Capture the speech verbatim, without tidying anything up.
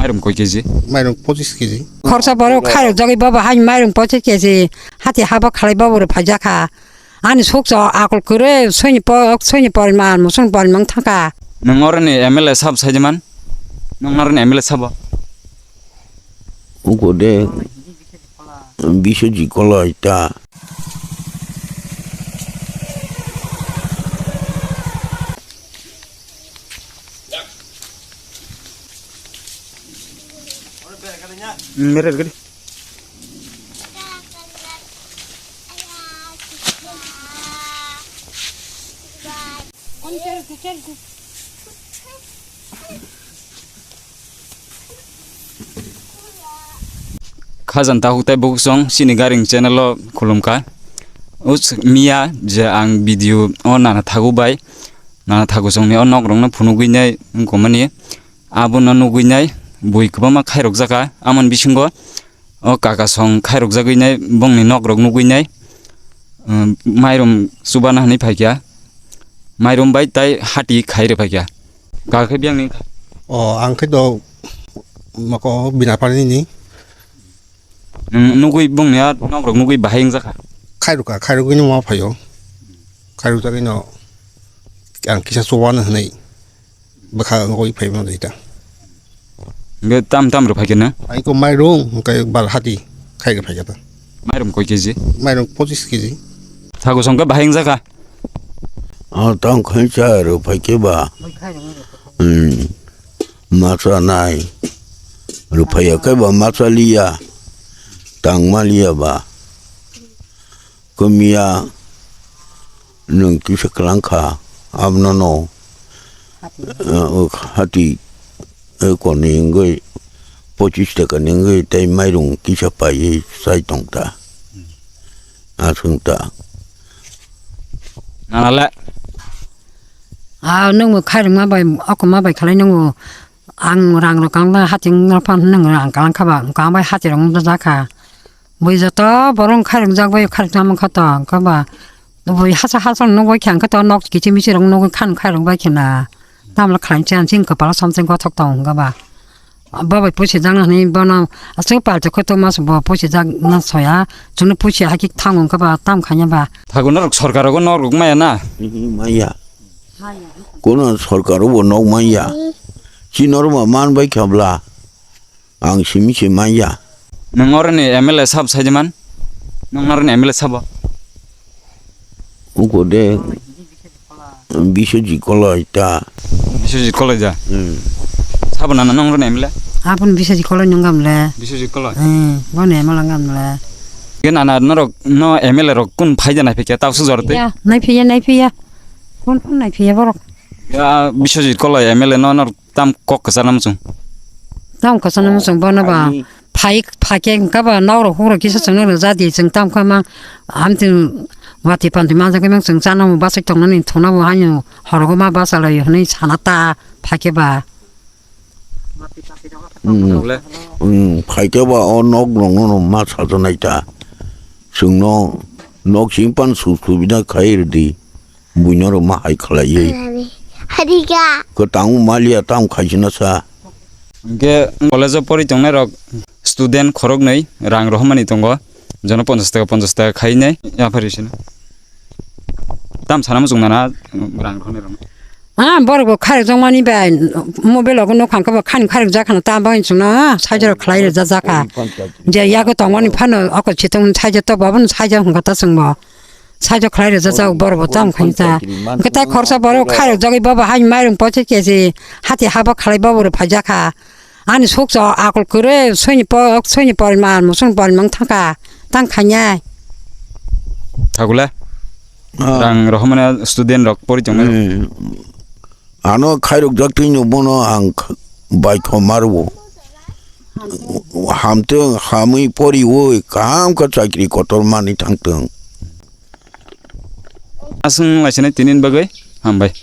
Mairum koi keji? Mairum pochis keji. Khoroksa borok khairok jagwi baba hai mairum pochis keji hati haba khalai baba rok phaijakha. Ani suksa akol kwrwi soini po-, soini poriman, musung poriman thangkha. Nwng oroni M L A sabo saidiman? Nwng oroni M L A sabo? Uko de Biswajit Koloi ta. Khajang takhuk tei bukhuk song chini Garing channel o khulumkha. Us miya je ang video o nana thagu bai, nana thagu songni o nok rokno phunugwi nai wngkha mani. Abono nugwi nai bui kwbangma khairokjakha. Amoni bisingo o kaka song khairokjagwi nai bongni nok rok nugwi nai, um, mairum chubana hinwi phaikha. Mairum bai tai hati khai rw phaikha. Kaka khe biyang ni? O, ang khe do mako bina pani ni. Nwng nugwi bongni a nok rok nugwi bahai wngjakha. Khairokha, khairogwi no ma phaio. Khairokjagwi no ang kisa chubana hinwi bwkha wngwi phai mano ita. Hwnkhe tam tam rw phaikha na? Ai ko mairum hwnkhe bal hati khai rw phaikha ta. Mairum koi keji? Mairum pochis keji. Thago songkhe bahai wngjakha. A tang khai cha rw phaikhe ba. Hmm. Macha nai. Rw phaiya khe ba macha liya. Tang ma liya ba. Kwmya nwng kisa kwlangkha, abono no, eh, o hati, eh, koni wngwi pochis taka ni wngwi tei mairung kisa paiwi chai tongta. Aswngta. Nanale. A nwngbo khairokma bai, okoma bai khalai nwngo. Ang rang rok kangla hati wngna phan nwng rang kalang kha ba, wngkha bai hati rok wngjakha. Bui joto borok khairok jak bai khairok tamo kha to, wngkha ba bui hasa hasa nugwi kha, wngkha to nok kichi michi rok nugwi khan khairok bai khna. Tamla khlain chan chini kwpalo something gothok tong wngkha ba. Bo bai pusi jak na hinwi bono aswk palto khe to mas bo pusi jak na soya, chwngno pusi hai khe thango wngkha ba tam khanya ba. Thago norok sorkar rogo nok rok maya na? Maya. Kono sorkar rogo nok maya. Chini norok ma man bai kha bla. Ang simi se manya. Nwng oroni M L A sabo saidiman? Nwng oroni M L A sabo? Uko de Biswajit Koloi ta. Biswajit Koloi ja? Hmm. Sabo nana nwng oroni M L A? Aboni Biswajit Koloi nung gamle. Biswajit Koloi? Hmm, bono M L A gamle. Ke nana norok no M L A rok kun phaida nai phikya tau sujor te? Ya, nai phiya, nai phiya. Kun kun nai phiya borok. Ya, Biswajit Koloi M L A no norok tam kok kwchana muchung. Tam kwchana muchung bono ba. Phai phai khe wngkha ba nok rok huk rok kisa chwngno rwjak di chwng tam kha mang amtwng wati panti manjak khe mang chwng chana mu bachai tongnani thuna bo haino horogo ma bachalai hwnwi sana ta phai khe ba. Hmm. Phai khe ba o nok rok no ma sajanai ta chwngno nok sing pan su su bina khai rwdi. Buino rok ma hai khlaiwi. Harika. Kwtang maliya tam khaisina sa. Hwnkhe college o pori tongnai rok student khoroknwi rang rohormani tongo. Jono ponchas taka, ponchas taka khainai yaphari sino. Tam sana muchung nana rang rohornai rok. Ah, borok bo kharok jokmani bai mobile rok nukha khe bo khani kharok jak khana ta bagwi chwngno, ah, saijak rok khlai rwjak jakha. Je yago tongmani phano oko chitung saijak to bo abono saijak hwnkha ta chwngbo. Saijak khlai rwjak jak borok bo tam khainai ta. Hwnkhe tai khoroksa borok khairok jagwi baba hai mairung pochis keji hati haba khlai baba rok phaijakha. Ani suksa akol kwrwi soini po-, soini poriman, musung poriman thangkha. Tang khainai. Thagula? Ah. Rang rohormani student rok pori tongnai rok. Hmm. Ano khairok jak twi no bono ang kh-, bai khoma rwo. Hamtwng hamwi poriwi kaham khe chakri kotor manwi thangtwng. Aswng laisinai tinin bagwi hambai.